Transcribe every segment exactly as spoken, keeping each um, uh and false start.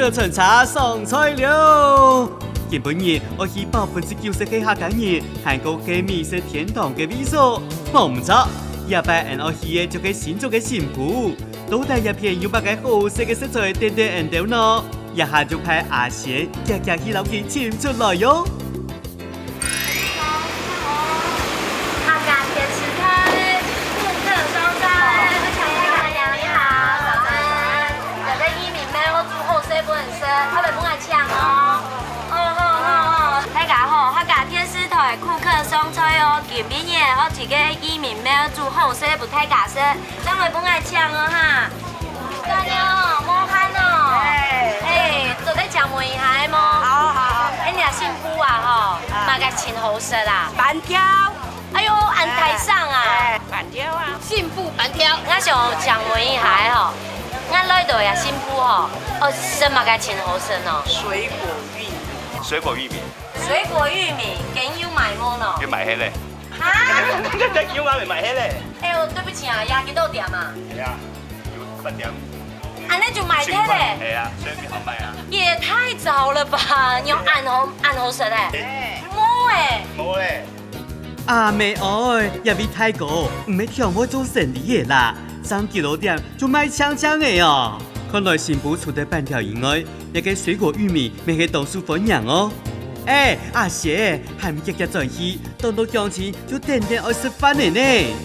上餐車上菜了！今晡日愛去百分之九十个客家人，還過該美食天堂个位所，無毋著。這擺𠊎愛去个就係新竹个新埔，到底這片有麼个好食个食材等等𠊎兜呢？這下就派阿仙遽遽去摎佢尋出來喲！ 客家電視台，顧客上菜。你好，早安。這个義民廟愛煮好勢分人食，愛來分𠊎請哦。哦，好，好，好。大家好，客家電視台顧客上菜哦，今晡日愛去个義民廟煮好勢分大家食，正來分𠊎請哦哈。 大家好，無閒哦。哎。哎，做得請問一下無？好，好，好。哎，你啊，新埔啊，吼，啊。麼个盡好食啊？粄條。哎喲，恁大聲啊！哎，粄條啊。新埔粄條。𠊎想請問一下吼，𠊎來到這新埔吼，哦，食麼个盡好食呢？水果玉米。水果玉米。水果玉米，今有賣無呢？有賣个咧。哈？有賣个咧。哎喲，對不起啊，這幾多點啊？哎呀。 有八點五。恁呢就賣忒咧？係啊，所以毋好買啊。也太早了吧！你有恁好，恁好食咧？哎。無欸。無咧。阿姆哀，這位大哥，毋係忒會做生理个啦，正幾多點就賣淨淨个哦。看來新埔除忒粄條以外，這个水果玉米乜係當受歡迎哦。哎，阿仙，還毋遽遽轉去，等到鄉親就等等愛食飯了呢。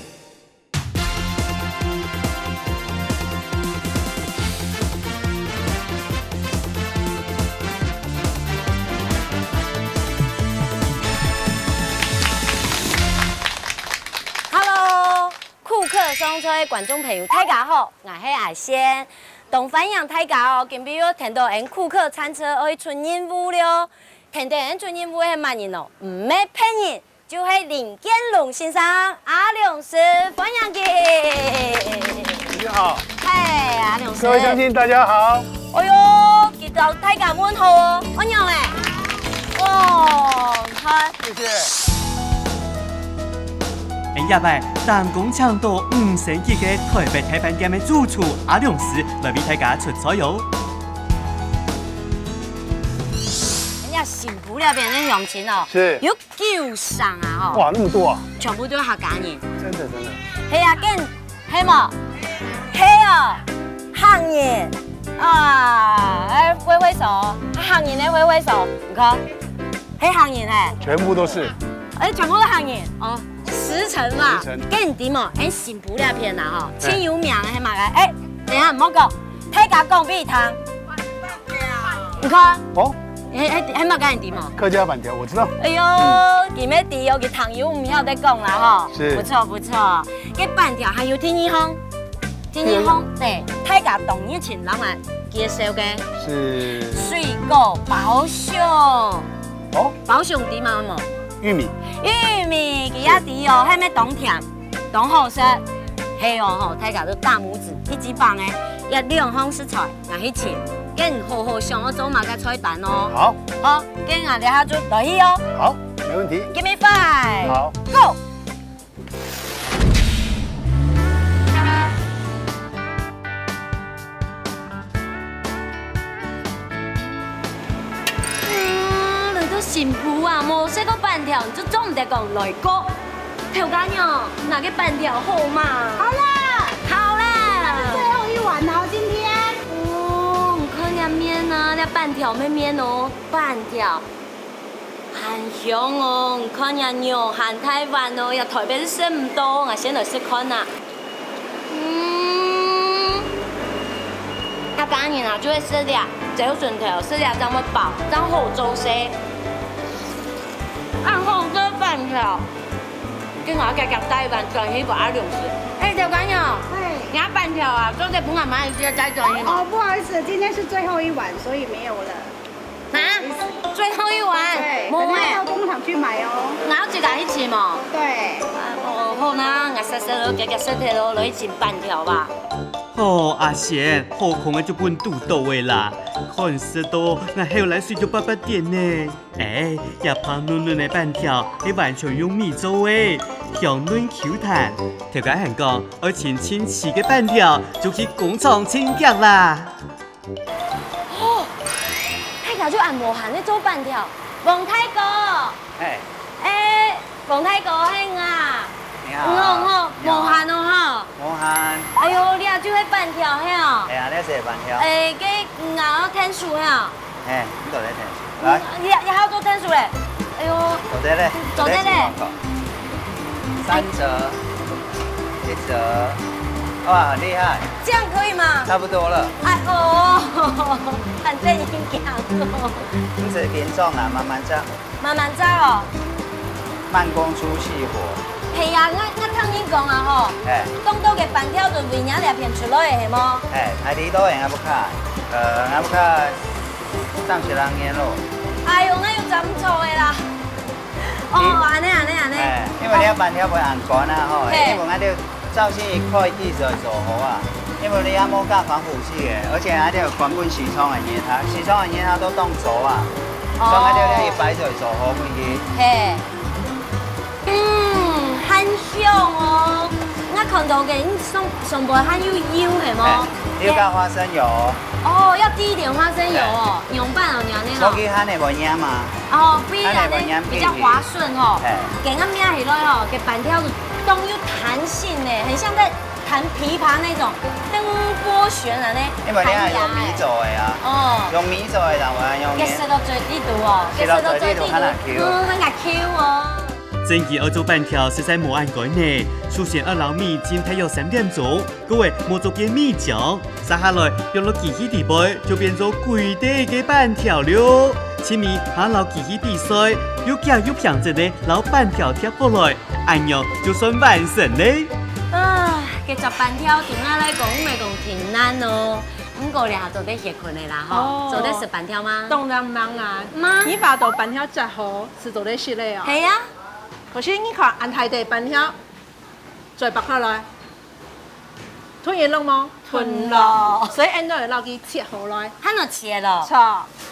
Hello，顧客上菜，觀眾朋友，大家好，𠊎係阿仙。當歡迎大家哦，今晡日又跈到𠊎顧客餐車愛出任務了。跈等𠊎出任務个係麼人哦？毋係別人， 就係林建龍先生，阿龍師，歡迎佢。你好。嗨，阿龍師。各位鄉親，大家好。哎喲，佢摎大家問好哦，恁樣欸。哇，你看。謝謝。𠊎這擺成功請到五星級个台北大飯店个主廚阿龍師來為大家出菜喲。人家新埔這片个鄉親哦，是。有 九成啊吼。哇，那麼多啊。全部都係客家人。真的，真的。係啊，跟，係無？係哦，客人。啊，哎，揮揮手，客人个揮揮手，你看，係客人欸。全部都是。哎，全部都客人哦，十成嘛。十成。跟你講哦，哎，新埔這片啊吼，對。最有名个係麼个？哎，等一下，毋好講，大家講分佢聽。 你看，哦，係，係，係麼个你知無？客家粄條，我知道。哎喲，嗯。佢乜知哦，佢聽又毋曉得講啦吼。是。不錯，不錯。該粄條還有第二項，第二項，第二項。對，大家當熱情摎𠊎介紹个。是。水果包心。哦。包心知無？玉米。玉米，佢也知哦，係毋係當甜？ 當好食。係哦吼，大家都打拇指，一級棒欸！這兩項食材，𠊎去尋，跟好好想愛做麼个菜單哦。好。好，跟𠊎這下就來去哦。好，沒問題。Give me five。好。Go！嗯，來到新埔啊，無食過粄條，你就做毋得講來過。頭家娘，𠊎个粄條好嗎？好了。好了。這是最後一碗哦，今天。哦，你看這面啊，這粄條乜面哦，粄條。 還香哦，你看這肉還大碗哦，這台北係食毋到，𠊎先來食看啊。嗯，客家人啊，就係食這，朝晨頭食這正會飽，正好做事。恁好食粄條，今𠊎遽遽帶一碗轉去分阿龍師。哎，頭家娘，嘿。你个粄條啊，做得分𠊎買一隻帶轉去嗎？哦，不好意思，今天是最後一碗，所以沒有了。 啊？最後一碗？對，無欸。等下到工廠去買哦。𠊎愛自家去尋哦。對。啊，哦，好啦，𠊎煞煞咯，遽遽煞忒咯，落去尋粄條吧。哦，阿仙，好空个就分堵到个啦。看食到，𠊎口來水就發發渧呢。哎，這白嫩嫩个粄條，係完全用米做个，香嫩Q彈。頭家還講，愛尋盡齊个粄條，就去工廠尋遽啦。 哦，就恁無閒咧做粄條。王大哥，嘿，欸，王大哥，係啊，你好，你好，你好。無閒哦哈。無閒。哎喲，你啊就係粄條係哦。係啊，這係粄條。欸，該𠊎愛𢯭手係哦。嘿，你做得𢯭手，來。嗯，你你還愛做𢯭手咧？哎喲，做得咧，做得咧。做得手。三折，一折，哇，很厲害。這樣可以嗎？差不多了。哎哦，很正經哦。毋使緊張啊，慢慢炸。慢慢炸哦。慢工出細活。係啊，𠊎𠊎聽人講啊吼，嘿，當多个粄條就為若這片出來个係無？嘿，啊，你都會𠊎屋下，呃，𠊎屋下三十零年咯。哎喲，𠊎又知毋著个啦。哦，恁呢恁呢恁呢。哎，因為你个粄條會恁乾啊吼，嘿，因為𠊎兜 朝晨一開機就做好啊，因為你也無加防腐劑个，而且還得有關本西裝个日頭，西裝个日頭都當早啊，哦，所以𠊎兜這一擺就做好回去。嘿，嗯，還香哦。𠊎看到个，你上上背還有油係無？哎，你有加花生油哦。哦，要滴一點花生油哦，嘿，仰般哦，你恁呢哦。所以佢還會無黏嘛。哦，不然呢，還會無黏，比較滑順哦。嘿，恁樣搣起來哦，該粄條當有彈性呢，很像在 彈琵琶那種，噔波旋啊呢，因為你還用米做个啊，彈牙欸。哦，用米做个，然後還用个食到嘴裡肚哦，个食到嘴裡肚，嗯，還較Q哦。真經愛做粄條，實在無恁該呢。首先愛摎米浸大約三點鐘，過後抹做个米漿，續下來放落機器底背，就變做歸垤个粄條了。盡尾還摎機器比賽，又遽又平整个摎粄條貼過來。 恁樣就算完成了。啊，該隻粄條對𠊎來講，毋係講忒難哦。毋過這下做得歇睏个啦吼。哦。做得食粄條嗎？當然毋能啊。嗎？你把到粄條切好，係做得食个哦。係啊。可是你看，恁大垤粄條，嘴擘開來， 吞囥落無？吞落。所以𠊎兜愛摎佢切好來。還愛切咯？著，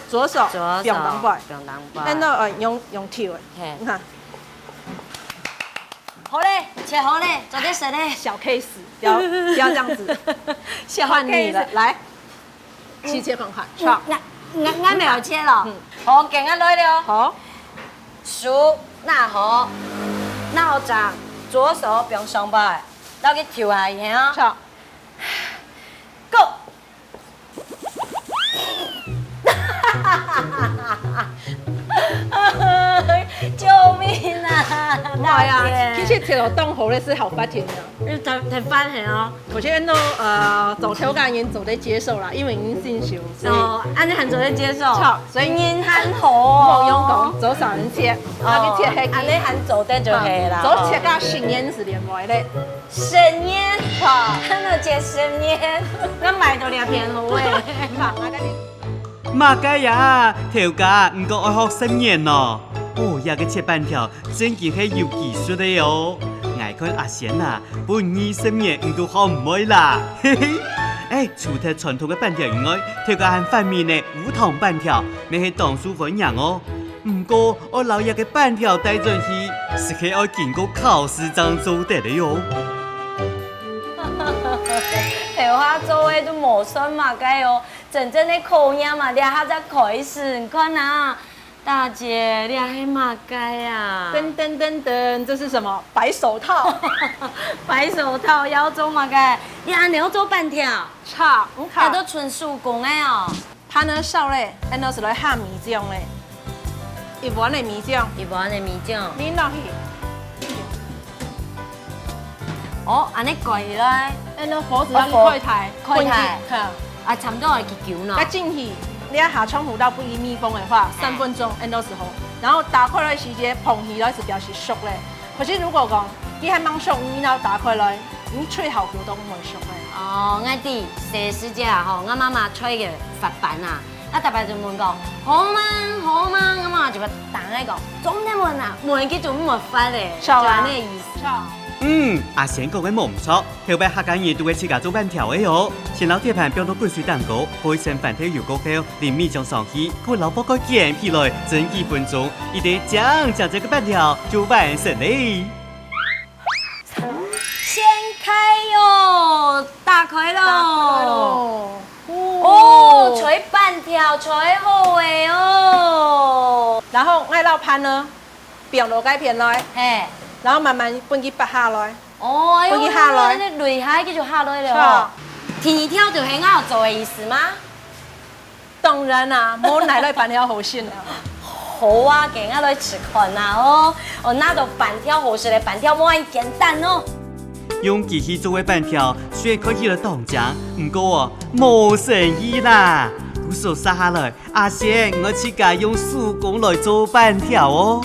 左手，左手，放當背。放當背。𠊎兜愛用，用挑个。嘿。你看。好咧，切好咧，做得食咧。小case，不要，不要這樣子。小case。換你了，來。 去切看看，嗯，著。𠊎，𠊎，𠊎乜愛切咯。嗯。好，該𠊎來了。好。手拿好，拿好正，左手放上背，摎佢挑下去哦。著。Go！救命啊！毋會啊，大姐。其實切到當好个係好發現个。嗯，太，太發現哦。 可是恁樣，呃，做頭家人做得接受啦，因為已經成熟，所以哦，恁樣還做得接受。著，所以人還好哦。莫用講，做少人切，哦，那個切黑，恁樣還做得就係啦。做切到十年係連袂咧。十年？著，恁樣切十年，𠊎買到這片好誒。麼个呀？頭家，毋過愛學十年哦。哦，這個切粄條真經係有技術个哦。𠊎看阿仙啊， 分二十年毋都學毋會啦。嘿嘿，欸，除忒傳統个粄條以外，頭家還發明个無糖粄條，乜係當受歡迎哦。毋過，愛摎這個粄條帶轉去，實係愛經過考試正做得个喲。頭下做个都無算麼个哦，真正个考驗啊，這下正開始，你看啊， 大姐，這係麼个啊？噔噔噔噔，這是什麼？白手套。白手套，愛做麼个？你恁樣愛做粄條？著，你看。這都純手工个哦。Partner燒咧，恁樣係來下米漿咧。一碗个米漿。一碗个米漿。淋落去。 哦，恁樣蓋起來。恁樣火仔愛開大，哦，開大。開大。哈。啊，差毋多愛幾久呢？該進去，你愛下窗戶到不易密封个話，哎。三分鐘，恁樣時候。然後打開來時節，膨起來係表示熟咧。可是如果講，你還吂熟，你然後打開來，你炊好久都毋會熟咧。哦，𠊎知，細時節啊吼，𠊎媽媽炊个發粄啊， 啊，逐擺就問講，好嗎？好嗎？𠊎媽就會打來講，做得問啊，問佢就毋會發咧，就恁呢意思。嗯，阿仙講个無毋著，頭擺客家人都會自家做粄條个哦。先摎鐵盤放到滾水頂高，放一層番豆油過後，淋米漿上去，過摎鑊蓋撿起來，蒸幾分鐘，一垤靚靚个粄條就完成咧。掀開喲，打開咯。打開咯。哦，炊粄條，炊好个哦。然後愛落盤呢，放落該片來，嘿。然後慢慢分佢發下來。哦，哎喲，分佢下來。那累下去就下來了哦。是啊。第二條就係𠊎做个意思嗎？當然啦，無哪來粄條好食啊。好啊，今下來試看啊哦。哦，拿到粄條好食个粄條，無恁簡單哦。 用機器做个粄條，雖然看起來當靚，毋過哦，無誠意啦。故所續下來，阿仙，𠊎自家用手工來做粄條哦。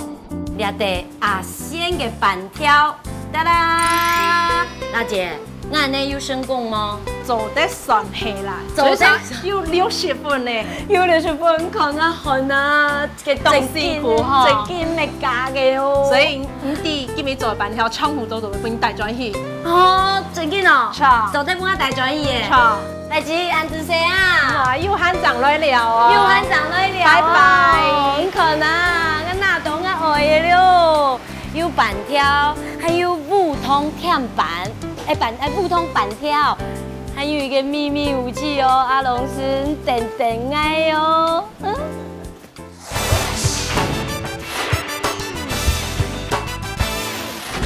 這个阿仙个粄條，噠啦！娜姐，𠊎恁呢有成功無？做得算係啦，做得最少有六十分呢。有六十分，看啊，看啊， 當辛苦吼。正經毋係假个哦。所以你知今日做粄條全部都做分你帶轉去。哦，正經哦。著。做得分𠊎帶轉去耶。著。大姊，恁仔細啊。哇，有閒正來尞哦。有閒正來尞哦。拜拜。你看啊，𠊎拿到𠊎愛个了，有粄條，還有烏糖甜粄，哎，粄，哎，烏糖粄條，還有一個祕密武器哦，阿龍師，你等等𠊎哦。嗯。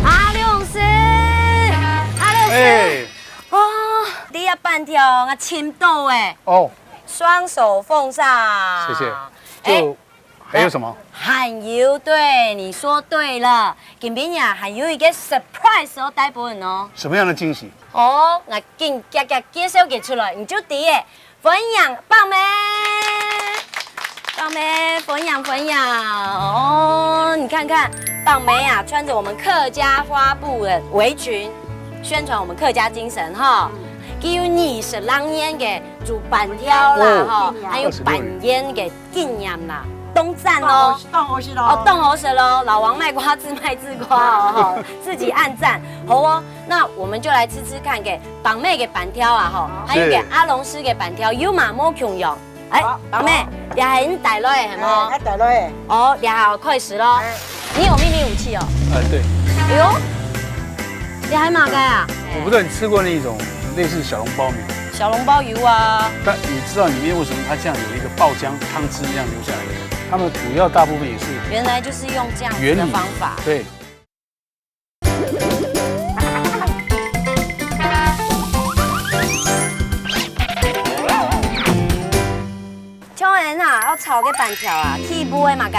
阿龍師，阿龍師。哎。哦，你个粄條𠊎尋到欸。哦。雙手奉上。謝謝。哎，就還有什麼？還有，對，你說對了，今晡日啊，還有一個surprise要帶分你哦。什麼樣的驚喜？哦，𠊎緊遽遽介紹佢出來，你就知欸。 歡迎，寶妹。寶妹，歡迎，歡迎。哦，你看看，寶妹啊，穿著我們客家花布的圍裙，宣傳我們客家精神哈。佢有二十零年个煮粄條啦，哦，哈，還有粄圓个經驗啦，當讚哦。當好食，當好食哦。哦，當好食咯，老王賣瓜，自賣自誇哦，哈，自己按讚。好哦，那我們就來吃吃看个 寶妹个粄條啊，吼，好。還有个阿龍師个粄條，有嘛無共樣？哎，好。寶妹，這係你帶來个，係無？哎，𠊎帶來个。哦，這下開始咯。哎。你有祕密武器哦？哎，對。哎喲，這係麼个啊？我不知道你吃過那種類似小籠包沒有？小籠包有啊。但你知道裡面為什麼它這樣有一個爆漿湯汁這樣流下來的？它們主要大部分也是原來就是用這樣子的方法。原理，對。 像恁啊，愛炒个粄條啊，第一步愛麼个？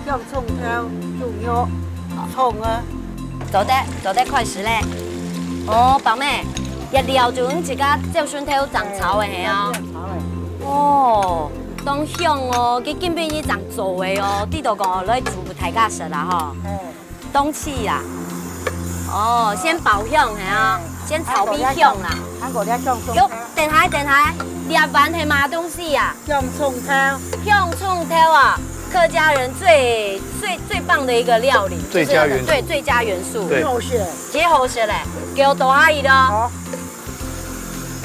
用蔥頭、豬肉、蔥啊。做得，做得開始咧。哦，寶妹，這料就用自家照順頭正炒个係啊？正炒个。哦，當香哦，佢根本已正做个哦，知道講來煮分大家食啦吼。哎。 當起啦。哦，先爆香係啊，先炒米香啦。還過這香蔥頭。喲，等下，等下，這碗係麼東西啊？香蔥頭。香蔥頭啊，客家人最，最，最棒的一個料理，最佳元素。就是那個，對，最佳元素。對。好食。幾好食咧，給我倒下去咯。好。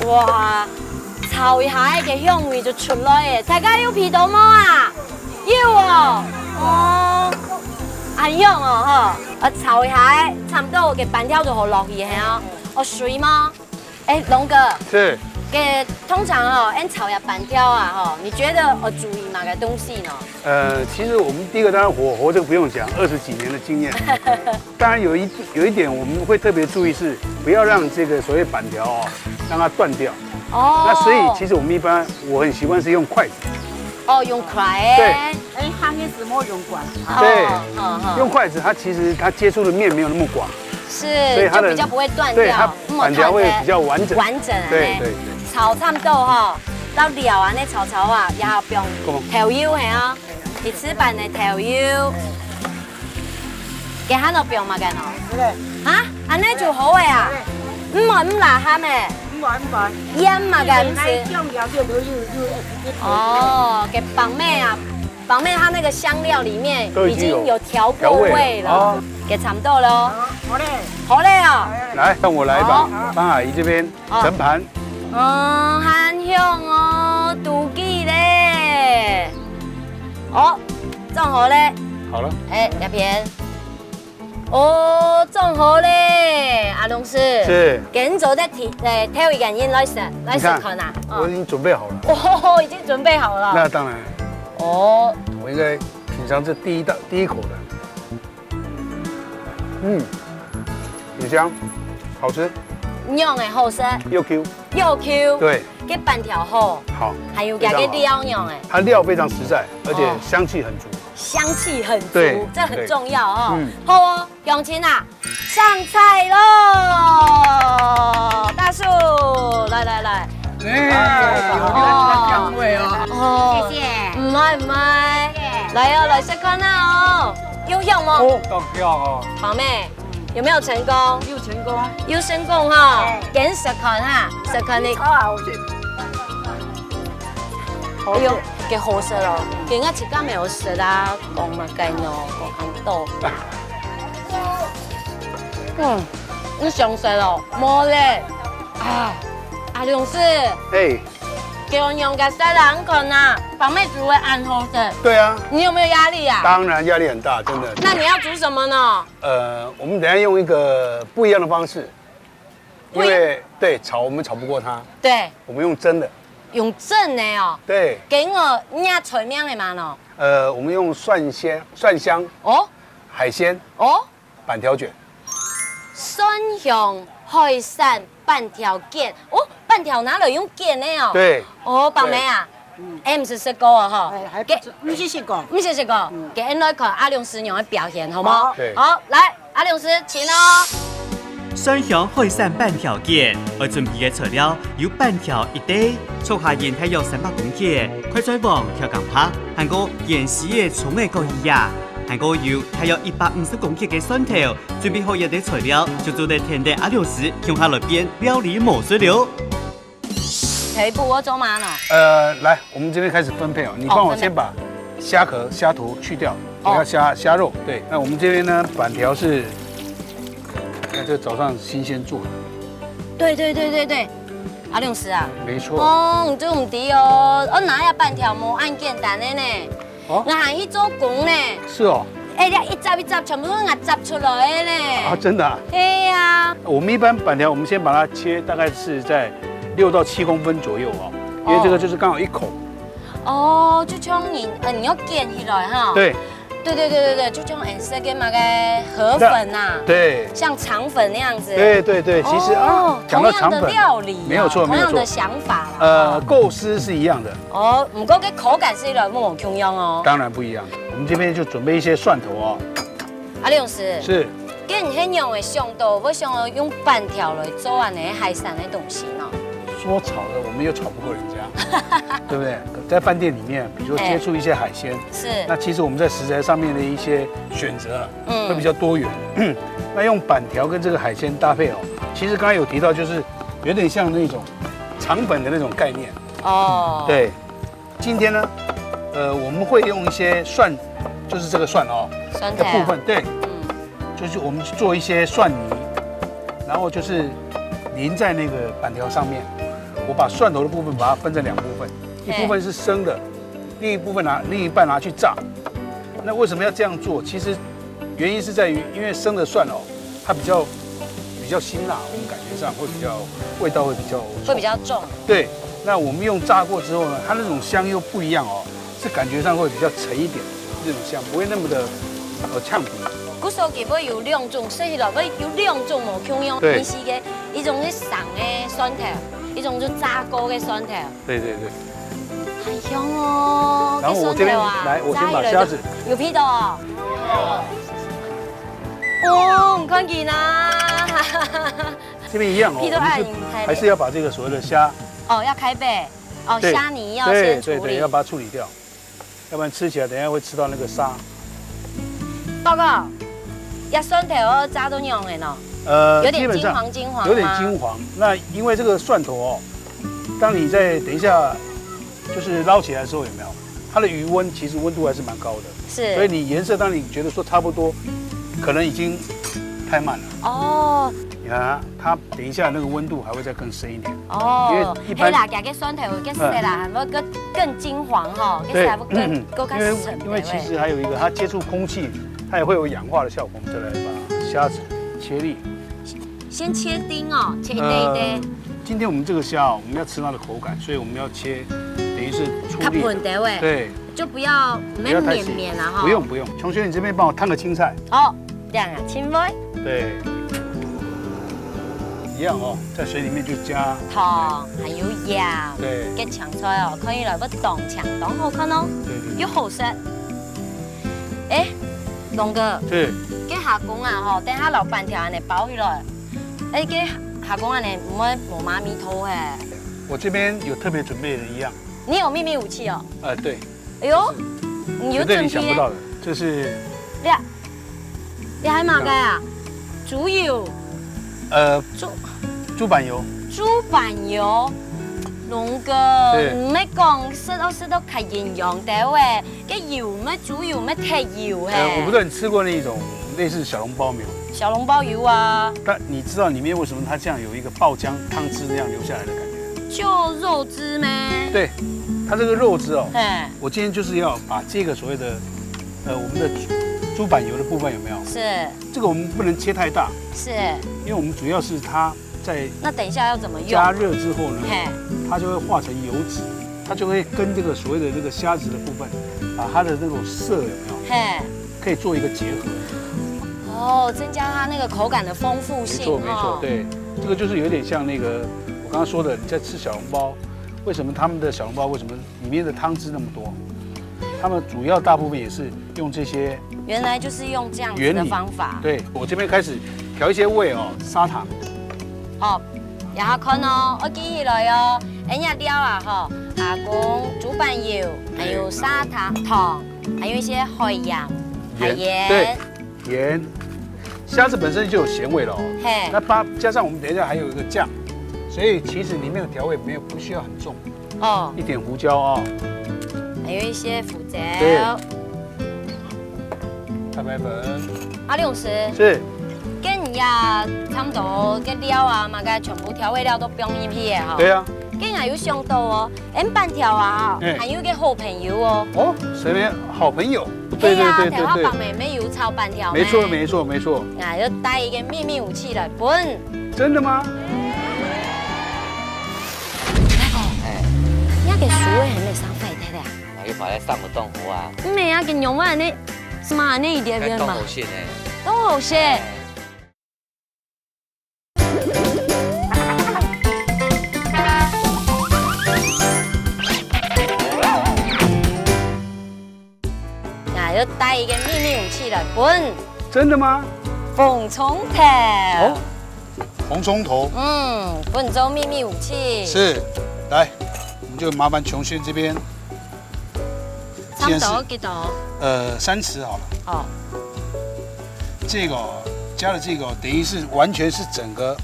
哇，炒一下，該香味就出來欸！大家有鼻到無啊？有哦，哦，恁香哦吼！啊，炒一下，差毋多个粄條就好落去係哦。哦，水嗎？哎，龍哥，是。該通常哦，恁炒一下粄條啊吼，你覺得愛注意麼个東西呢？ 呃，其實我們第一個，當然火候這個不用講，二十幾年的經驗。當然有一，有一點我們會特別注意是，不要讓這個所謂粄條哦，讓它斷掉。哦。那所以其實我們一般，我很習慣是用筷子。哦，用筷仔。對。哎，行的時候用筷子。對。哦，哦，哦。用筷子，它其實它接觸的面沒有那麼廣。是，所以它的，就比較不會斷掉。對，它粄條會比較完整。嗯，看得完整啊，對，哎。對，對。炒差不多哈，到了啊，該炒炒啊，然後放，幹嘛？豆油係啊。 你試粄个豆油。該還愛放麼个喏？這個。哈？恁呢就好个啊？毋愛毋辣鹹个？毋愛，毋愛。鹽麼个毋使？哦，該粄妹啊，粄妹它那個香料裡面已經有調過味了。都已經有調味了。哦。該差不多了哦。好，好咧。好咧哦。來，讓我來幫，好。幫阿姨這邊 哦。盛盤。嗯，還香哦，肚飢咧。哦，裝好咧。好了。哎，這片。哦，都做好咧，阿龍師。是。今做得提，呃，挑一個人來食，來食看啊。你看，我已經準備好了。哦，已經準備好了。那當然。哦。我應該品嘗這第一道，第一口的。嗯，很香，好吃。樣仔好食。又Q。又Q。對。該粄條好。好。還有佢个料樣仔。非常好。它料非常實在，而且香氣很足。哦。香氣很足，對，這很重要哦。對。嗯。好哦。 鄉親啊，上菜囉！大樹，來來來。哎，有這個香味哦。哦，謝謝。毋會毋會。謝謝。來哦，來食看啊哦，有香無？哦，當香哦。寶妹，有沒有成功？有成功。有成功哈，哎。緊食看哈，食看你。超好吃。哎喲，幾好食哦！今日自家無食啊，講麼个呢？講恁多。 嗯，你想食哦？無咧。啊，阿龍師。嘿。叫娘个細人看啊，寶妹煮个恁好食。對啊。你有沒有壓力啊？當然壓力很大，真的。那你要煮什麼呢？呃，我們等一下用一個不一樣的方式，因為，不一樣。對，炒，我們炒不過它。對。我們用蒸的。用蒸的哦。對。今日你愛出名个嘛喏。呃，我們用蒜香，蒜香。哦。海鮮。哦。 粄條捲。蒜香海產粄條捲。哦，粄條拿來用捲个哦。對。哦，寶妹啊，對。嗯。哎，毋係食過哦，吼。哎，還不錯，毋係食過。毋係食過。嗯。該𠊎來看阿龍師娘个表現，好無？好。對。好，來，阿龍師，請哦。蒜香海產粄條捲，愛準備个材料有粄條一垤，蔥下仁大約三百公克，快菜黃、調羹白，還過芫荽个蔥仔各一葉，還過有大約一百五十公克个蒜頭， 準備好這兜材料，就做得跈等阿龍師共下來變料理魔術了。第一步愛做麼个呢？呃，來，我們這邊開始分配哦。你幫我先把蝦殼、蝦頭去掉，哦，分配。我要蝦，蝦肉。對，那我們這邊呢，粄條是，你看這早上新鮮做的。對對對對對，阿龍師啊。沒錯。哦，你做毋知哦，𠊎拿這粄條無恁簡單个呢。 哦。𠊎還去做工呢。是哦。哎，這一隻一隻全部都係𠊎摘出來个呢。啊，真的啊？對呀。我們一般粄條，我們先把它切，大概是在六到七公分左右哦，因為這個就是剛好一口。哦。哦，就像你，呃，你要捲起來哈。對。對對對對對，就像顏色跟那個河粉啊，那，對。像腸粉那樣子。對對對，其實啊，哦，講到腸粉，同樣的料理啊，沒有錯，沒有錯。同樣的想法啦。呃，哦。構思是一樣的。 哦，毋過該口感係有無共樣哦。當然不一樣。我們這邊就準備一些蒜頭哦。阿龍師，是。該你係仰會想到，會想要用粄條來做恁呢海產个東西呢？說炒的，我們又炒不過人家，對不對？在飯店裡面，比如說接觸一些海鮮，哎。是。那其實我們在食材上面的一些選擇，嗯。會比較多元。那用粄條跟這個海鮮搭配哦，其實剛剛有提到，就是有點像那種腸粉的那種概念。哦。對。 今天呢，呃，我們會用一些蒜，就是這個蒜哦，蒜頭。的部分，對。嗯。就是我們做一些蒜泥，然後就是淋在那個粄條上面。我把蒜頭的部分把它分成兩部分，一部分是生的，嘿。另一部分拿，另一半拿去炸。那為什麼要這樣做？其實原因是在於，因為生的蒜哦，它比較，比較辛辣，我們感覺上會比較，味道會比較衝。會比較重。對，那我們用炸過之後呢，它那種香又不一樣哦，是感覺上會比較沉一點，那種香不會那麼的，呃，嗆鼻。故所佢會有兩種，食起來會有兩種無共樣，對。意思个，一種係生个蒜頭，一種係炸過个蒜頭。對對對。很香哦，然後我這邊，這蒜頭啊，來，我先把蝦子。炸起來就有味道哦。哦，你看佢呢。這邊一樣哦，皮都愛，我們是還是要把這個所謂的蝦，哦，要開背，哦，對，蝦泥要先處理。對對對，要把它處理掉，要不然吃起來等一下會吃到那個沙。報告，這蒜頭炸到仰仔呢？呃，有點金黃金黃嗎？基本上有點金黃。那因為這個蒜頭哦，當你在等一下就是撈起來的時候，有沒有？它的餘溫其實溫度還是蠻高的。 是。所以你顏色當你覺得說差不多，可能已經太慢了。哦。你看啊，它等一下那個溫度還會再更深一點。哦，因為一般，係啦，加个蒜頭个色啦，嗯。還會更，更金黃吼，个色會更，對。更加深的。因為，因為其實還有一個，它接觸空氣，它也會有氧化的效果。我們再來把蝦子切粒。先切丁哦，切一个一个。呃，今天我们这个虾哦，我们要吃它的口感，所以我们要切，等于是粗粒的。较薄的喂。对。就不要，不要太细。绵绵啊哈。不用不用，琼学，你这边帮我烫个青菜。哦，这样啊，青菜。对。一样哦，在水里面就加糖，还有盐，对。跟青菜哦，看起来要当香，当好看哦，对对对。又好食。 哎，龙哥，是。这虾公啊吼，等下老粄條恁呢包起來，哎，这蝦公恁呢毋會無媽咪頭嘿。我这边有特别准备的一样。你有秘密武器哦？呃，对。哎呦，你有准备耶？绝对你想不到的，这是你，你还买个啊？猪油。呃，猪，猪板油。猪板油。龙哥，是。你莫讲，食到食到较营养的喂。 个油咩，猪油咩，忒油嘿。呃，我不知道你吃过那种类似小笼包没有？小笼包有啊。但你知道里面为什么它这样有一个爆浆汤汁那样流下来的感觉？就肉汁咩？对，它这个肉汁哦，嘿。我今天就是要把这个所谓的，呃，我们的猪，猪板油的部分有没有？是。这个我们不能切太大，是。因为我们主要是它 在那等一下要怎么用？加热之后呢，嘿。它就会化成油脂，它就会跟这个所谓的那个虾子的部分，把它的那种色有没有，嘿。可以做一个结合。哦，增加它那个口感的丰富性，没错，没错，哦。对，这个就是有点像那个我刚刚说的，你在吃小笼包，为什么他们的小笼包为什么里面的汤汁那么多？他们主要大部分也是用这些原来就是用这样子的方法。原理。对，我这边开始调一些味哦，砂糖。哦，也好看哦，我记起来哦，哎呀料啊吼，阿公，猪板油，还有砂糖、糖，还有一些海盐、海盐。盐，对，盐。虾子本身就有咸味了哦。嘿。那加，加上我们等一下还有一个酱，所以其实里面的调味没有，不需要很重。 哦。一点胡椒哦。还有一些胡椒。对。太白粉。啊，李老师。是。跟人家差不多，个料啊，嘛，个全部调味料都放进去的哈。对啊。跟人家有想到哦，俺粄条啊，哎。还有个好朋友哦。哦，什么好朋友？对，对，对，对，对。等下放妹妹油炒粄条咩？没错，没错，没错。啊，要带一个秘密武器来分。真的吗？ 大哥，哎。你个手个还没生坏忒啊？那又跑来上我动火啊？毋係啊，个牛肉呢，什麼呢，一點點嘛。該當好食呢。當好食。哎。啊，又帶一個秘密武器來分。真的嗎？紅蔥頭。哦。 紅蔥頭。嗯，分做秘密武器。是，來，我們就麻煩瓊軒這邊。差不多幾多？呃，三匙好了。哦。這個哦，加了這個哦，等於是完全是整個，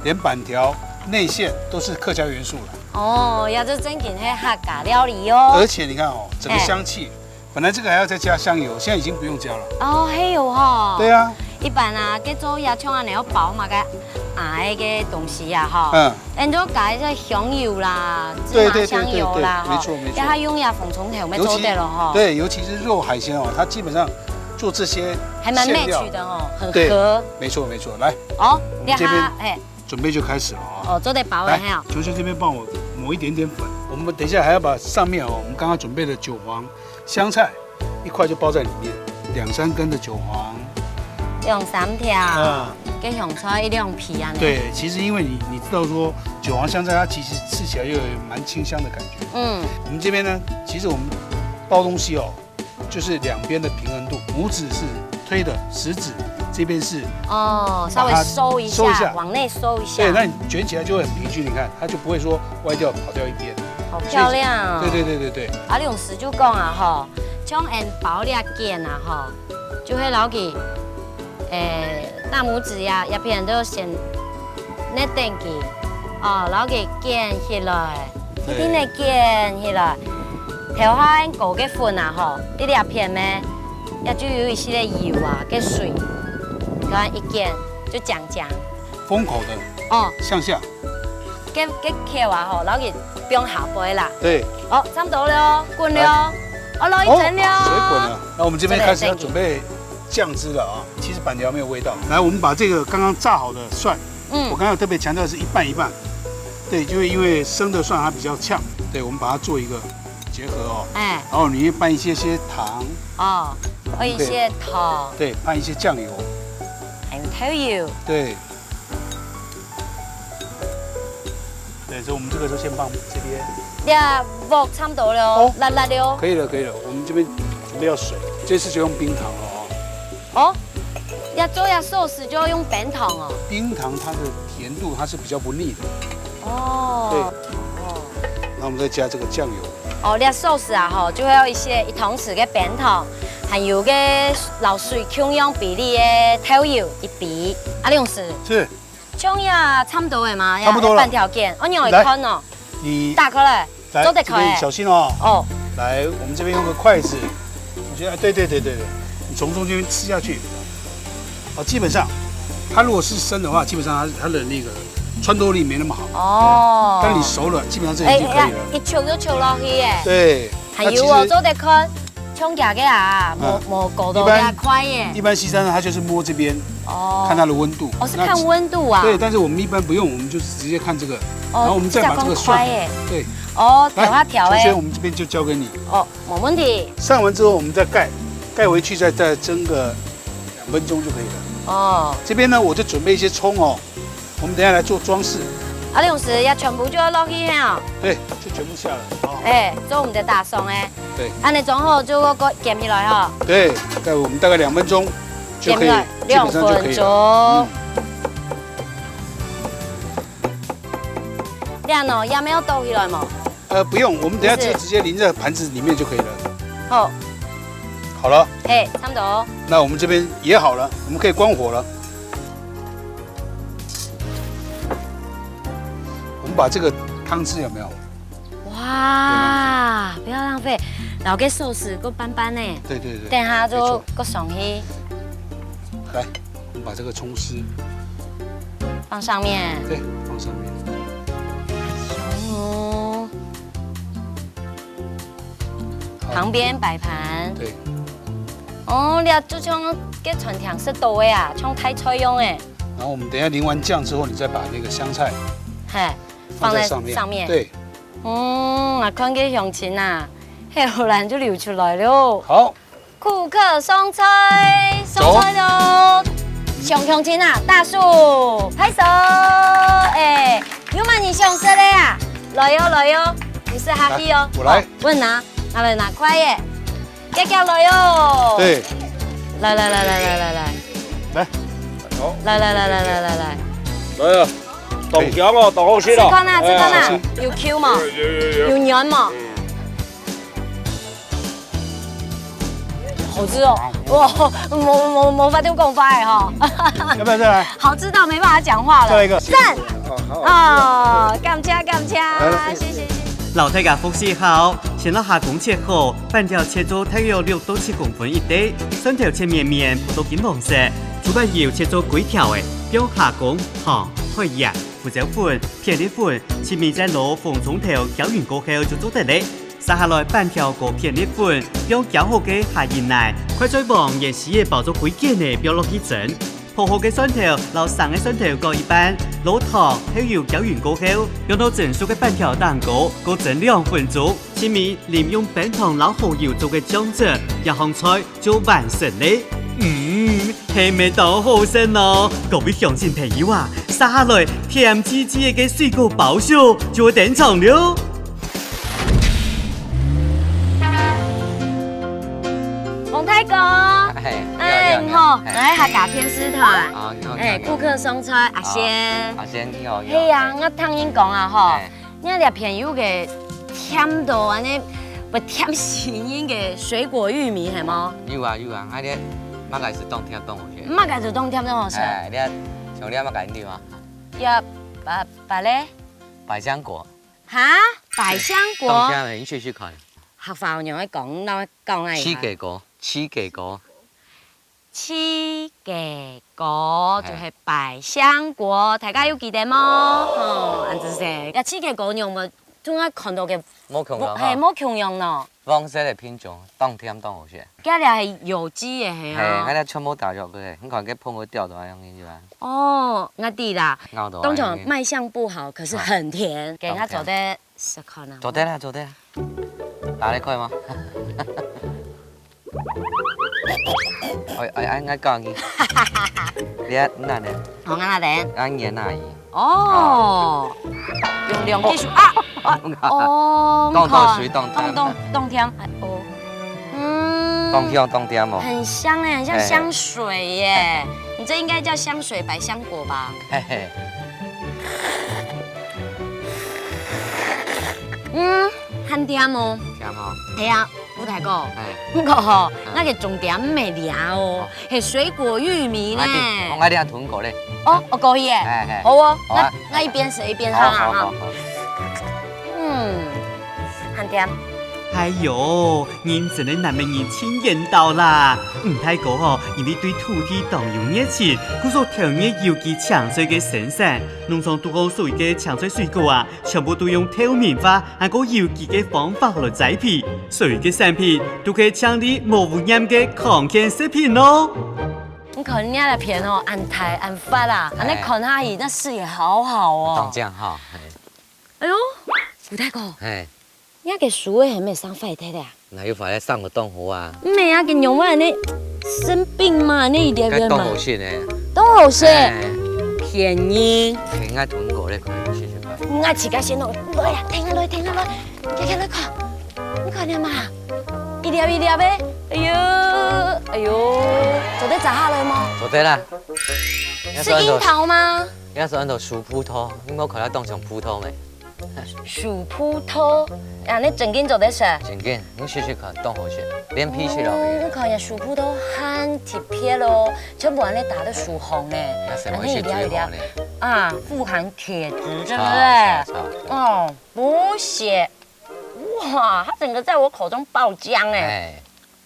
連粄條、內餡都是客家元素了。哦，也就正經係客家料理哦。而且你看哦，整個香氣，哎。 本來這個還要再加香油，現在已經不用加了。哦，還有吼。對啊。一般啊，該做也像恁樣要包嘛，該啊，該個東西啊，吼。嗯。恁多加一些香油啦，芝麻香油啦，對，對，對，對，對，吼。沒錯，沒錯。然後用這紅蔥頭，乜做得了吼。尤其，對，尤其是肉海鮮哦，它基本上做這些還蠻餒料。Match的哦，很合。對，沒錯，沒錯。來，哦，我們這邊，這下，嘿。準備就開始了啊。哦，做得包了，來，嘿哦。球球這邊幫我抹一點點粉，我們等一下還要把上面哦，我們剛剛準備的韭黃 香菜一塊就包在裡面，兩三根的韭黃。兩三條，嗯。跟香菜一兩皮啊。對，其實因為你，你知道說韭黃香菜它其實吃起來又有蠻清香的感覺。嗯。我們這邊呢，其實我們包東西哦，就是兩邊的平衡度，拇指是推的，食指這邊是哦，稍微把它收一下，收一下。往內收一下。對，那你捲起來就會很平均，你看它就不會說歪掉跑掉一邊。 好漂亮哦。所以，對，對，對，對，對。啊，李老師就講啊，吼，像恁包這件啊，吼，就會摎佢，誒，大拇指呀，這片都先捏等佢，哦，摎佢捲起來，對。一定得捲起來。頭下恁高个粉啊，吼，你這片咩，也就有一息个油啊，个水，你看一捲就將將。封口的，哦。向下。 該，該口啊吼，摎佢放下背啦。對。哦，差不多了哦，滾了哦。來。哦，摎佢蒸了哦。哦，水滾了。那我們這邊開始要準備醬汁了啊。這個很正經。其实粄条没有味道。来，我们把这个刚刚炸好的蒜，嗯，我刚刚有特别强调是一半一半，对，就是因为生的蒜它比较呛，对，我们把它做一个结合哦。哎，然后里面拌一些些糖，哦，我一些糖，对，拌一些酱油，还有豆油，对，对，所以我们这个就先放这边。这鑊差不多了，哦，辣辣了。可以了，可以了，我们这边准备要水，这次就用冰糖了哦。 哦，要做這sauce就要用冰糖哦。冰糖它的甜度它是比較不膩的。哦，對，哦，那我们再加这个酱油。哦，這sauce啊吼，就會有一些一湯匙个冰糖，還有个摎水共樣比例个豆油一杯。啊，李老師，是，像也差不多个嘛，差不多了。也半條件，哦，你愛看哦，你打開來。 来，做得開欸。这边小心哦。哦，来，我们这边用个筷子，我觉得，哎，对对对对对，你从中间吃下去。哦，基本上，它如果是生的话，基本上它它的那个穿透力没那么好。哦，但你熟了，基本上这已经可以了。哎，一球就球落去耶。对，還有哦，那其实做得開，像這个啊，無嗯無搞到一般這塊耶。一般西餐呢，它就是摸这边，哦，看它的温度。哦，是看温度啊。那对，但是我们一般不用，我们就是直接看这个，哦，然后我们再把这个蒜，比较快耶。对，哦，来，调啊调欸。同学，我们这边就交给你。哦，没问题。上完之后，我们再盖，盖回去再再蒸个两分钟就可以了。哦，这边呢，我就准备一些葱哦，我们等一下来做装饰。啊，李老師，也全部就要落去嘿哦。对，就全部下了。哦，哎，做我们的打爽哎。对，按呢装好就个个卷起来哈。对，在我们大概两分钟就可以，卷起来，基本上就可以了。两分钟。嗯。 這樣哦，也沒有倒起來嘛。呃，不用，我们等一下就直接淋在盘子里面就可以了。好，好了，嘿，差不多。那我们这边也好了，我们可以关火了。我们把这个汤汁有没有？哇，不要浪費，摎个壽司个拌拌呢。对对对，等下就没错。个上去。来，我们把这个葱丝放上面。对，放上面。哦，好。旁边摆盘。对。哦，這就像个餐廳食到个啊，像大菜樣欸。然后我们等一下淋完酱之后，你再把那个香菜嘿，放在放在上面。上面。对。嗯，啊，看个鄉親啊，血管就流出來了。好， 顧客上菜，上菜了。上鄉親啊，大樹，拍手。哎，有麼人想食个啊？來喲，來喲，毋使客氣哦。來，我來。好，問啊，拿來拿筷仔，遽遽來喲。對。來來來來來來來。來。好。來來來來來來來。來啊，當香哦，當好食哦。試看啊，試看啊，哎。有Q無？有有有有。有軟無？嗯。 好吃哦，哇，無無無法度講話欸吼。要不要再來？好吃到沒辦法講話了。再來一個。讚。哦，好好吃哦。哦，感謝感謝，來，謝謝謝謝。摎大家複習下哦，先摎蝦公切好，粄條切做大約六到七公分一垤，蒜頭切綿綿，鋪到金黃色，豬肉油切做規條仔，放蝦公、糖、海鹽、胡椒粉、片栗粉，盡尾再摎紅蔥頭攪勻過後就做得了。 續下來粄條摎片栗粉，放攪好个蝦仁泥，快菜黃芫荽仔包做規卷仔放落去蒸。烰好个蒜頭摎生个蒜頭各一半，摎糖、豆油攪勻過後，放到蒸熟个粄條頂高，過蒸兩分鐘。盡尾淋用冰糖摎蠔油做个醬汁，這項菜就完成了。嗯，係毋係當好食呢？各位鄉親朋友啊，續下來甜滋滋个水果包燒就會登場了。 王大哥，嘿，你好，哎，你好，你好，你好，嘿。來客家電視台，啊，你好，你好，哎，你好。顧客上菜，阿仙。啊，阿仙，你好，你好。係啊，我聽人講啊，吼，嘿。你這片有个甜到恁呢，會甜死人个水果玉米，係無？有啊，有啊，啊，你麼个係當甜當好食？麼个係當甜當好食？哎，你看，像你麼个你嗎？有，百，百咧？百香果。 哈？百香果？當甜的，你試試看。客話仰般講，摎𠊎講啊一下。四季果，四季果。四季果，嘿。就係百香果，大家有記得無？吼，恁仔細。這四季果仰會，總愛看到个，無共樣哈。嘿，無共樣咯。黃色个品種，當甜當好食。這个係有機个，係啊。係，𠊎這全部打藥个，你看該膨到吊到恁樣个，係吧？哦，𠊎知啦。咬到恁樣个。通常賣相不好，可是很甜，給它做得試看啊。做得啦，做得啦。打得開嗎？哎哎哎，𠊎教你。你看，那呢？好，𠊎拿等。啊，你那裡。 哦，用兩隻手啊，啊，哦，當多水當甜。當當當甜，哎哦，嗯，當香當甜哦。很香哎，很像香水耶。你這應該叫香水百香果吧？嘿嘿。嗯，很甜哦。甜哦。係啊，吳大哥。哎。不過吼，嗯。該个重點毋係這哦，哦。係水果玉米呢。𠊎知，𠊎知啊，吞過咧。 哦，我過去耶。哎，哎。好哦，好啊。那，那一邊吃一邊唱啊，哈。好，好，好。嗯，很甜。哎喲，認真个南美人盡緣投啦！吳大哥吼，因為對土地當有熱情，故所投入有機青菜个生產，農場肚項所有个青菜水果啊，全部都用透明化還過有機个方法來栽培，所有个產品都係淨俐無污染个康健食品哦。 你看你這片哦，恁大恁闊啊，恁樣看下去，那視野好好哦。當靚哈，嘿。哎喲，吳大哥，嘿。你這个樹仔係毋係生壞忒啊？哪有壞忒，生到當好啊？毋係啊，佢仰會恁樣生病嘛，恁樣一粒粒嘛。該當好食呢。當好食，嘿。便宜。應該吞過咧，可以試試看。𠊎自家先弄，來啊，停下來，停下來。 你看，你看，你看，你看嘛，一粒一粒个，哎喲，哎喲，做得摘下來嗎？做得啦。係櫻桃嗎？應該係安到樹葡萄，你無看到當像葡萄咩？樹葡萄，啊，你正經做得食？正經，你試試看，當好食，連皮食落去。哦，你看呀，樹葡萄很特別咯，全部恁樣打到樹項呢，那什麼是最好呢？恁樣一粒一粒啊，富含鐵質，對不對？超，超，超。哦。 補血，哇，它整個在我口中爆漿哎。哎，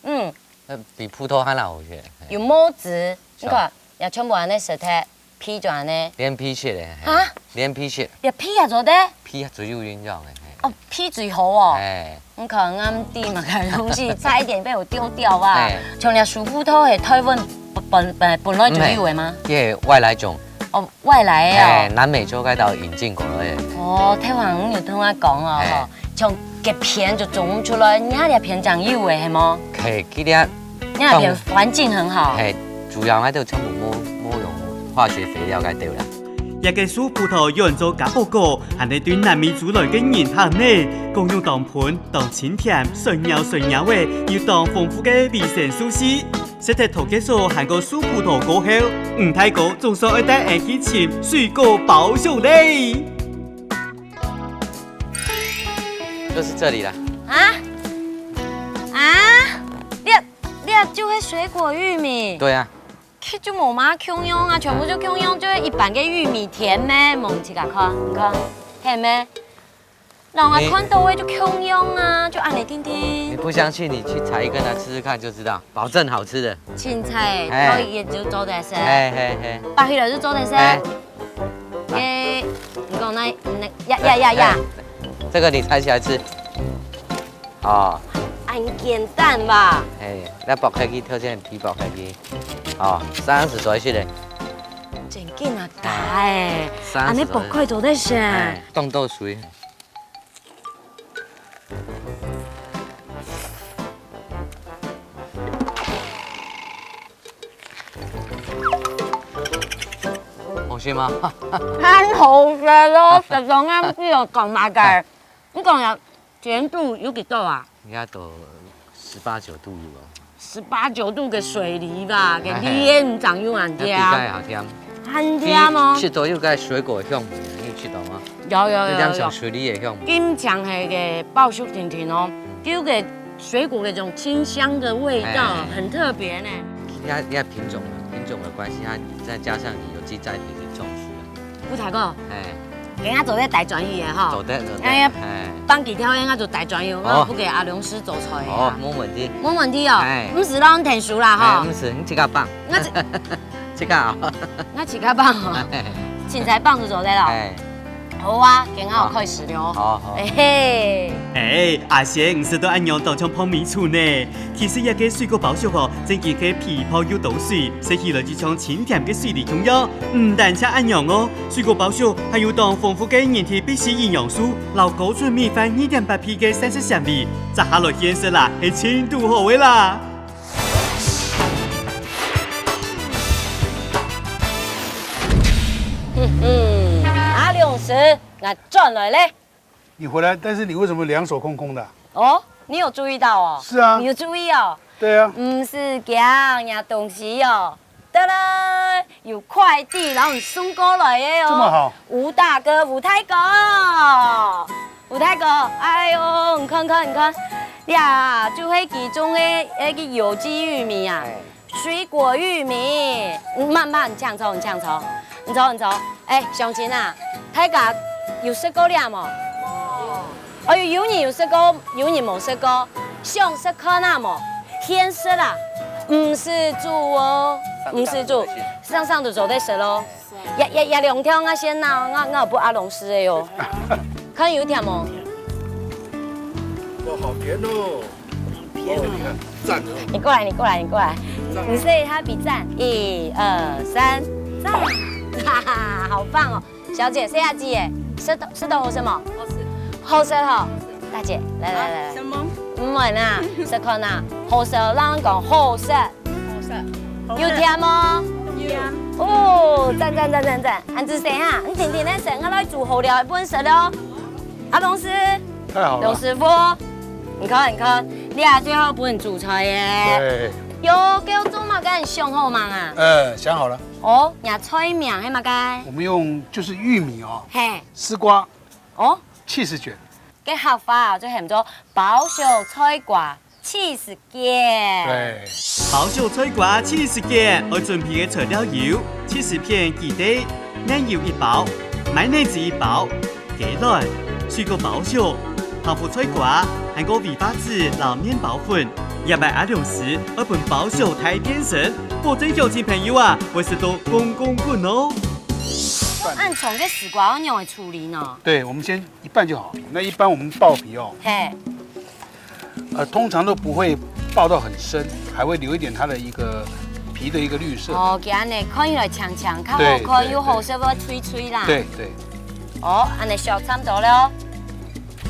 嗯，那比葡萄還好吃。有毛子，是啊。你看，也全部恁樣食忒，皮就恁樣。連皮食的，嘿，啊？連皮食。連皮也做得？皮最有營養的，嘿。哦，皮最好哦。哎。你看，俺弟嘛，看東西差一點被我丟掉啊。哎。像你樹葡萄，嘿，台灣本，本，本，本來就有的嗎？嗯，嘿，這外來種。 哦，外來的哦。哎，南美洲該到引進過來的。哦，聽話你有同我講哦，哎。吼，像該片就種出來，你這片正有的係無？嘿，佢這，你這片環境很好。嘿，主要該都全部無，無用化學肥料該兜啦。這个樹葡萄又安做加寶果，還係對南美洲來个人客呢，功用當豐，當清甜，酸溜酸溜个，有當豐富个維生素C。 食忒桃結素還過樹葡萄過後，吳大哥總算愛帶𠊎去尋水果包宿咧。就是這裡啦。啊？啊？這，這就係水果玉米？對啊。佢就無麼共樣啊，全部就共樣，就係一般个玉米田咩，無自家看，你看，係咩？ 人啊，你看到个就共樣啊，就恁樣定定。你不相信，你去採一根來吃吃看就知道，保證好吃的。青菜，哎。佢也就做得食。嘿，嘿，嘿。拔起來就做得食。哎。欸，你講那，那，呀，呀，呀，呀。哎，這個你採起來吃。哦。恁簡單吧？哎，那剝開去，挑件皮剝開去。哦，生食做得食的。真緊啊，大欸，生食做得。恁樣剝開做得食。哎，凍到水。 好食嗎？還好食咯，食到恁久講麼个？你講呀，甜度有幾多啊？應該都十八九度有哦。 十八九度个水梨吧，个梨仔毋正有恁甜。那比較好甜。很甜哦。你食到有个水果的香味，你有食到嗎？有，有，有，有，有。有點像水梨的香味。今正係个包熟甜甜哦，嗯。有个水果个這種清香的味道，哎。很特別呢。它，它品種，品種的關係，它再加上你有機栽培的種植啊。 吳大哥，哎。今下做得大專業个吼。做得，做得，哎呀，哎。放幾條應該就大專業，哦。𠊎不給阿良師做菜啊。哦，無問題。無問題哦，哎。毋使讓𠊎𢯭手啦吼。哎，毋使，你自家放。𠊎自，自家啊。𠊎自家放哦。哎。凊彩放就做得了。哎。好啊，今下開始了。好，好。嘿嘿。哎，阿仙，你食到恁樣當像泡米醋呢。其實這个水果包粟吼，正經係肥胖又多水，食起來就像清甜个水梨共樣。毋單淨恁樣哦，水果包粟還有當豐富个人體必需營養素，摎高純米飯二點八倍个膳食纖維，摘下來現食啦，係盡堵好个啦。哼哼，阿龍師，𠊎轉來咧。你回來，但是你為什麼兩手空空的啊？哦，你有注意到哦？是啊。你有注意哦？對啊。毋使驚，若東西哦，噠啦，有快遞摎你送過來个哦。這麼好？吳大哥，吳大哥，吳大哥，哎喲，你看看，你看，這就係其中个那個有機玉米啊。哎。 水果玉米，嗯，慢慢，你請坐，你請坐，你坐，你坐。哎，鄉親啊，大家有食過這無？哎喲，有人有食過，有人無食過，想食看啊無？現食啊，毋使煮哦，毋使煮，上上就做得食咯。這這這兩條𠊎先拿，𠊎𠊎分阿龍師个喲。看有甜無？哇，好甜哦！ 哦，你看，讚哦。你過來，你過來，你過來。讚。你試一下比讚，一二三，讚！哈哈，好棒哦！小姐，試下子耶，食到食到好食無？好食。好食吼！大姐，來來來來。什麼？毋會啦，食看啊，好食，人講好食。好食。有甜無？有甜。哦，讚讚讚讚讚！恁仔細哈，你定定來食，𠊎來煮好料分你食了。阿龍師。 太好了。龍師傅，你看，你看，這最好分你煮菜耶。對。有，該做麼个你想好吂啊？呃，想好了。哦，你菜名係麼个？我們用就是玉米哦，嘿。絲瓜，哦。Cheese捲。該客話啊，就喊做包粟菜瓜cheese捲。對。包粟菜瓜cheese捲，愛準備个材料有：cheese片幾垤、奶油一包、mayonnaise一包、 雞卵、水果包粟、泡芙菜瓜，還過威化紙摎麵包粉。這擺阿龍師愛分包粟大變身，保證鄉親朋友啊，會食到滾滾滾哦！恁長个絲瓜愛仰般處理呢？對，我們先一半就好。那一般我們爆皮哦，嘿。 呃，通常都不會爆到很深，還會留一點它的一個皮的一個綠色。哦，佢恁仔看起來青青，較好看，對，對，又好食，會脆脆啦。對，對。哦，恁仔熟差不多了。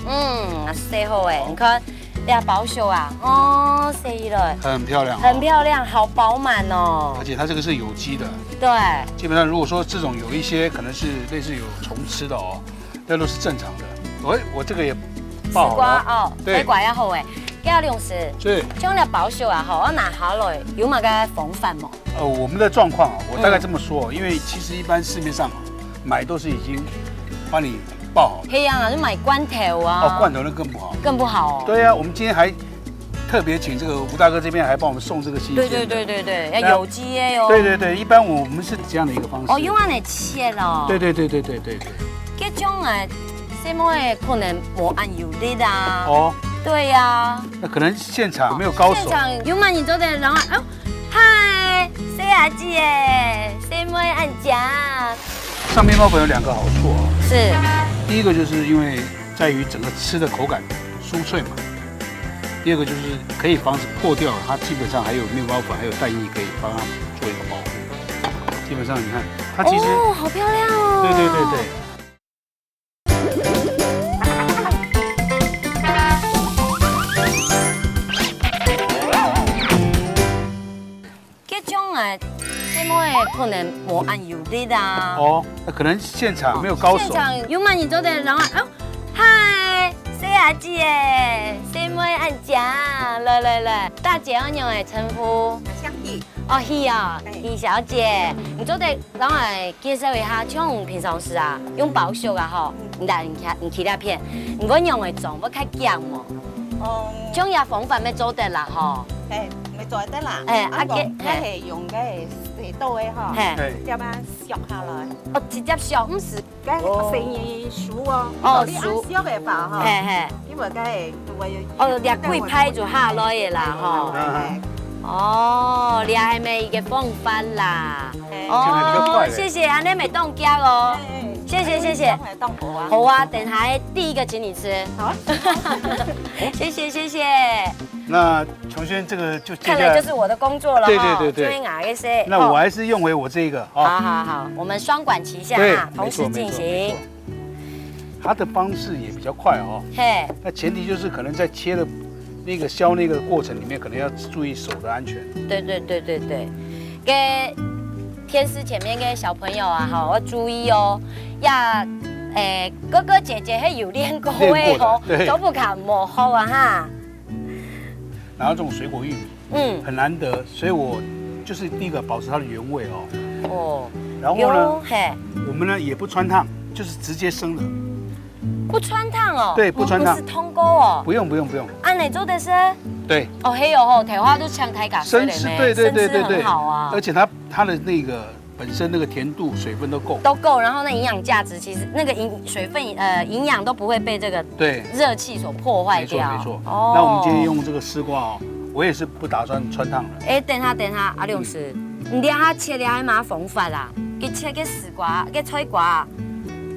嗯，洗好欸，你看，這包粟啊，哦，洗起來。很漂亮哦。很漂亮，好飽滿哦。而且它這個是有機的。對。基本上如果說這種有一些可能是類似有蟲吃的哦， 那都是正常的。喂，我這個也爆好了。絲瓜哦，對。絲瓜也好欸。該阿龍師，是。像這包粟啊吼，愛拿下來有麼个方法無？呃，我們的狀況啊，我大概這麼說，嗯。因為其實一般市面上啊，買都是已經幫你爆好的。係啊，就買罐頭啊。哦，罐頭那更不好。更不好哦。對啊，我們今天還 特別請這個吳大哥這邊還幫我們送這個新鮮的。對對對對對，要有機的哦。對對對，一般我們是這樣的一個方式。哦，用恁仔切哦。對對對對對對對。這種啊，細妹仔可能無恁有力啊。哦。對呀。那可能現場沒有高手。現場有麼人做得，然後，哦，嗨，細阿姊欸，細妹恁靚。上麵包粉有兩個好處哦。是。第一個就是因為 在於整個吃的口感酥脆嘛。第二個就是可以防止破掉，它基本上還有麵包粉，還有蛋液可以幫它做一個保護。基本上你看，它其實哦，好漂亮哦。對對對對。這種啊，細妹仔可能無恁有力啊。哦，那可能現場沒有高手。現場有麼人做得，然後，哦，嗨，細阿姊欸，細妹恁靚，來來來，大姊愛仰仔稱呼？小喜。哦，喜哦，哎。喜小姐，你做得摎𠊎介紹一下，像平常時啊，用包粟啊吼，嗯。你來你看，你看這片，你會仰仔裝，會較遽無？哦。像這方法乜做得啦吼。嘿，乜做得啦。哎，啊，啊，該，該係用該洗到个吼，嘿。嘿。直接啊削下來。哦，直接削，毋係。該細義熟哦，哦，你愛熟。熟个話吼，嘿，嘿。因為該會，哦，這幾排就下來个啦吼。嘿，嘿。哦，這係乜一個方法啦。哦，謝謝，恁樣乜當遽哦。謝謝，謝謝。好啊，等下第一個請你吃。好。謝謝，謝謝。那瓊軒這個就接下來，看來就是我的工作了哈，對，對，對，對。就會拿一些，那我還是用回我這個啊。好，好，好，我們雙管齊下哈，對，同時進行。沒錯，沒錯，沒錯。 它的方式也比較快哦。嘿。那前提就是可能在切的那個削那個過程裡面，可能要注意手的安全。對對對對對，該電視前面个小朋友啊，吼，要注意哦，要，誒，哥哥姐姐係有練過的哦，練過的，對。都不敢模仿啊哈。然後這種水果玉米，嗯。很難得，所以我就是第一個保持它的原味哦。哦，然後呢，有，嘿。我們呢也不汆燙，就是直接生的。 不汆燙哦？對，不汆燙。毋使燙過哦？不用，不用，不用。恁樣做得食？對。哦，係哦吼，頭下都像大家說的咩，生吃，對，對，對，對，對。生吃很好啊。而且它，它的那個本身那個甜度、水分都夠。都夠，然後那營養價值其實那個營，水分，呃，營養都不會被這個，對。熱氣所破壞掉。沒錯，沒錯。哦。那我們今天用這個絲瓜哦，我也是不打算汆燙了。誒，等下，等下，阿龍師，嗯。你這下切了還蠻方法啦，佢切个絲瓜，个菜瓜，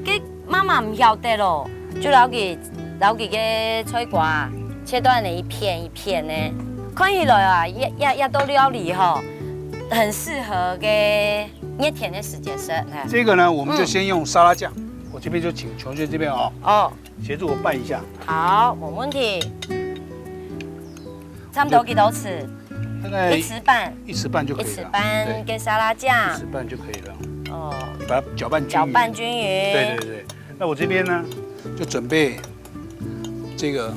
个 媽媽毋曉得咯，就摎佢，摎佢个菜瓜切到恁樣一片一片呢，看起來啊，也，也，也做料理吼，很適合个熱天个時節食，嘿。這個呢，我們就先用沙拉醬，嗯。我這邊就請瓊軒這邊哦，哦。協助我拌一下。好，無問題。差不多幾多匙？大概一匙半。一匙半就可以了。一匙半个沙拉醬。對，一匙半就可以了。哦。你把它攪拌均勻。攪拌均勻。對，對，對。 那我這邊呢，就準備這個，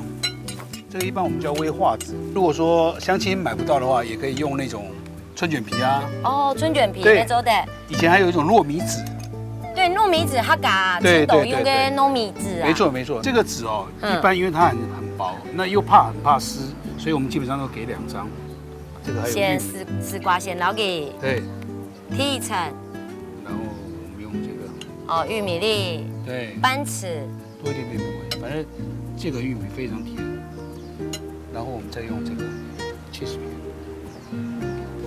這個一般我們叫威化紙。如果說鄉親買不到的話，也可以用那種春捲皮啊。哦，春捲皮，對。也做得。以前還有一種糯米紙。對，糯米紙，客家啊，對，對，對，對。青島用个糯米紙啊。沒錯，沒錯。這個紙哦，嗯。一般因為它很，很薄，那又怕，很怕濕，所以我們基本上都給兩張。這個還有玉米。先絲，絲瓜先摎佢。對。 第一層。然後我們用這個。哦，玉米粒。對。半匙。多一點點沒關係，反正這個玉米非常甜。然後我們再用這個切絲片。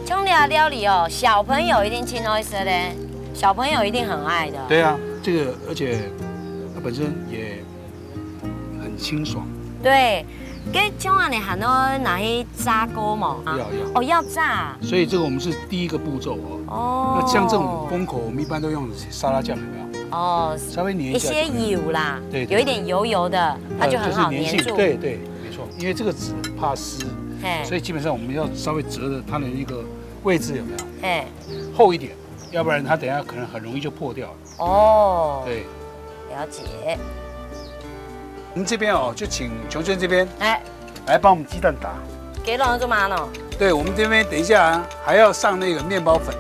像這料理哦，小朋友一定盡愛食嘞，小朋友一定很愛的。對啊，這個而且它本身也 很清爽。對，該像恁樣還愛拿去炸過無？啊？要，要。哦，要炸啊。所以這個我們是第一個步驟哦。哦。那像這種封口，我們一般都用沙拉醬，有沒有？哦，稍微黏一下就可以。一些油啦，對，對，有一點油油的，它就很好黏住。呃，就是黏性，對，對，沒錯。因為這個紙怕濕，嘿。所以基本上我們要稍微折著它的一個位置，有沒有？嘿。厚一點，要不然它等一下可能很容易就破掉了。 哦，對。了解。我們這邊哦，就請瓊軒這邊，哎。來幫我們雞蛋打。雞蛋做麼个呢？對，我們這邊等一下啊，還要上那個麵包粉。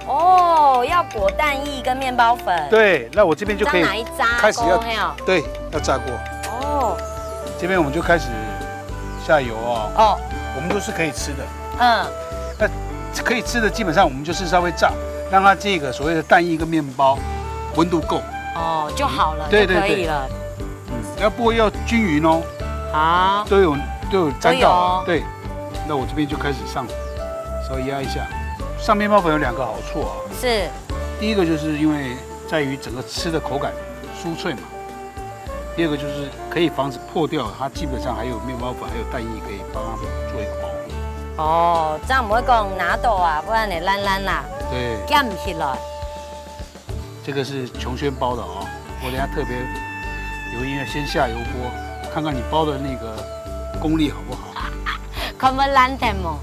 哦，要裹蛋液跟麵包粉。對，那我這邊就可以，再拿一炸開始要，鍋，嘿哦。對，要炸鍋。哦。這邊我們就開始下油哦。哦。我們都是可以吃的。嗯。那可以吃的，基本上我們就是稍微炸，讓它這個所謂的蛋液跟麵包溫度夠。哦，就好了，对，就可以了。对，对。嗯，要不过要均匀哦。好。都有，都有沾到啊。都有哦。对，那我这边就开始上，稍微压一下。上面包粉有两个好处啊。是。第一个就是因为在于整个吃的口感酥脆嘛。 第二个就是可以防止破掉，它基本上还有面包粉，还有蛋液可以帮它做一个保护。哦，這樣毋會講拿到啊，不然你爛爛啦，对，夾毋起來。这个是琼轩包的哦，我等一下特别有音乐，先下油锅，看看你包的那个功力好不好。看會爛忒無？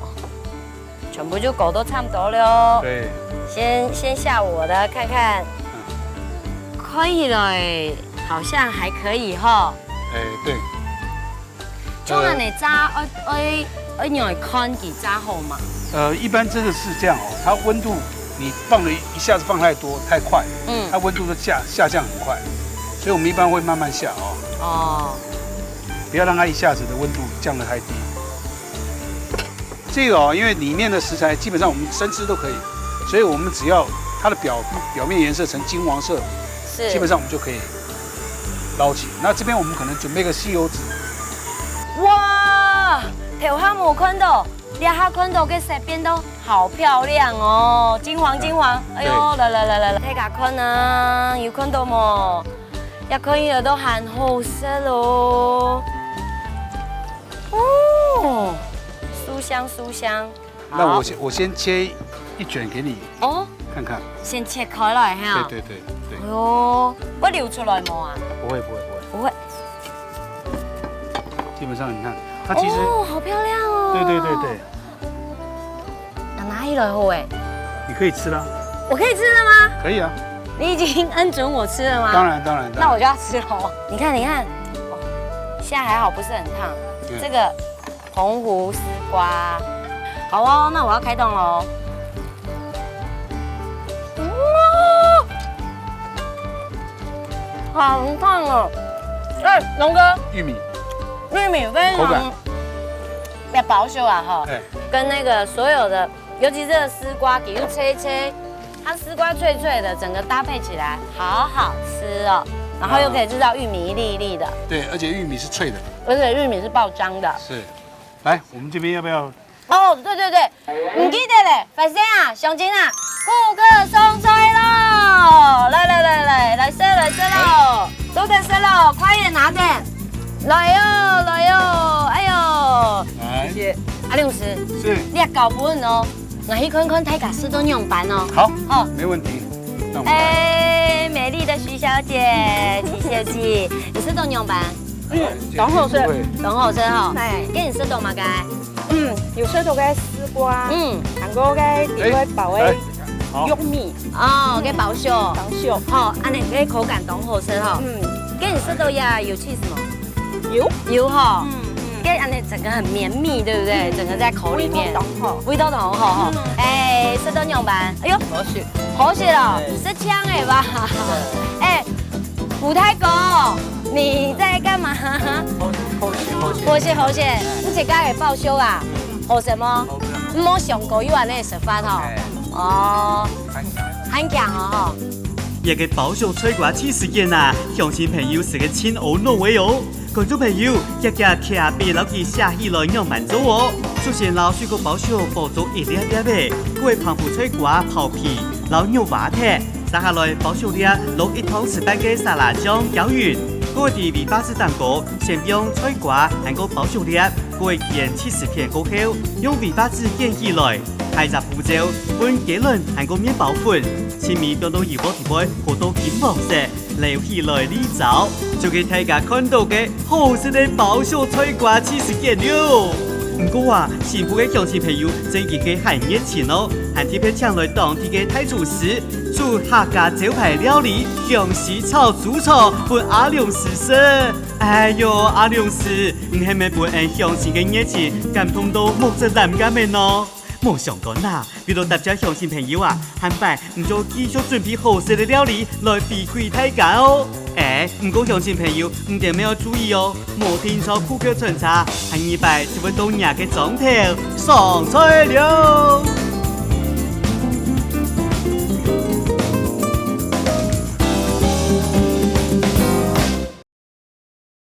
全部就搞到差不多了哦。对。先，先下我的看看。嗯。看起來好像還可以吼。哎，对。像恁樣炸，呃，愛，愛，愛仰仔看佢炸好嘛？呃，一般这个是这样哦，它温度你放了一下子放太多太快，嗯。它温度就下，下降很快，所以我们一般会慢慢下哦。哦。不要让它一下子的温度降得太低。 这个哦，因为里面的食材基本上我们生吃都可以，所以我们只要它的表，表面颜色呈金黄色，是。基本上我们就可以捞起。那这边我们可能准备个吸油纸。哇，頭下無看到，這下看到个色變到好漂亮哦，金黃金黃。哎喲，對。來來來來來，大家看啊，有看到無？這看起來都還好食哦。哦，酥香酥香。那我先，好。我先切一卷給你哦，看看。先切開來哈。對對對對。哎喲，會流出來無啊？不會不會不會。不會。基本上你看，它其實，哦，好漂亮哦。對对对对。 拿，拿起來好欸。你可以吃啦。我可以吃了嗎？可以啊。你已經恩准我吃了嗎？當然，當然，當然。那我就要吃了哦。你看，你看，哦，現在還好不是很燙。嗯。這個澎湖絲瓜，好哦，那我要開動了哦。哇，好燙哦！哎，龍哥，玉米，玉米非常，口感。 比較保守啊，哈，對。跟那個所有的，尤其這個絲瓜，給它切一切，它絲瓜脆脆的，整個搭配起來好好吃哦。然後又可以吃到玉米一粒一粒的，對，而且玉米是脆的。而且玉米是爆漿的。是。來，我們這邊要不要？哦，對對對，你記得嘞，發現啊，小金啊，顧客送菜咯！來來來來，來食來食咯！ 都得食了，快點拿點。來喲，來喲，哎喲。來。謝謝。阿龍師，是。你也搞不穩哦，我去看看大家食到仰般哦。好，好。沒問題。那我們來。哎，美麗的徐小姐、徐小姐，你食到仰般？嗯，當好食。當好食哈。哎。跟你食到麼个？ 嗯，有食到个絲瓜，嗯，還過个底背包个，哎，來，好。玉米，哦，个包粟，包粟，吼，恁呢个口感當好食吼。嗯，跟你食到呀，有cheese無？有，有吼，嗯嗯，跟恁呢整個很綿密，對不對？嗯，整個在口裡面，味道當好，味道當好吼。嗯，哎，食到仰般？哎喲，好食，好食哦，哎，食嗆个吧？哎， 古太公，你在幹嘛？好食，好食。好食，好食。你自家个包粟啊？好食無？好食。你無想過有恁呢个食法吼？哎。哦。還強。還強哦吼。這个包粟脆瓜cheese卷啊，鄉親朋友食个盡好腦个哦。觀眾朋友，遽遽摕筆摎佢寫起來仰般做哦。首先摎水果包粟薄做一粒粒仔，過會澎湖脆瓜刨皮，摎肉挖忒， 續下來，包粟粒摎一湯匙半个沙拉醬攪勻，過會在微波紙頂高先放脆瓜還過包粟粒，過會捲cheese片過後，用微波紙捲起來。下一隻步驟，分雞卵還過麵包粉，盡尾放到油鑊底背，烰到金黃色，撈起來瀝燥，就係大家看到个 好食个包粟脆瓜cheese卷了。毋過啊，新埔个鄉親朋友正經係還熱情哦，還特別請來當地个大廚師，煮客家招牌料理薑絲炒豬腸分阿龍師食。哎喲，阿龍師，你係毋係分𫣆鄉親个熱情感動到目汁濫泔个呢？無相干啦， 為了答謝鄉親朋友啊，下擺你就繼續準備好食个料理來回饋大家哦。哎，毋過鄉親朋友，你兜乜愛注意哦，無訂著顧客餐車，下二擺就會到若个庄頭上菜了。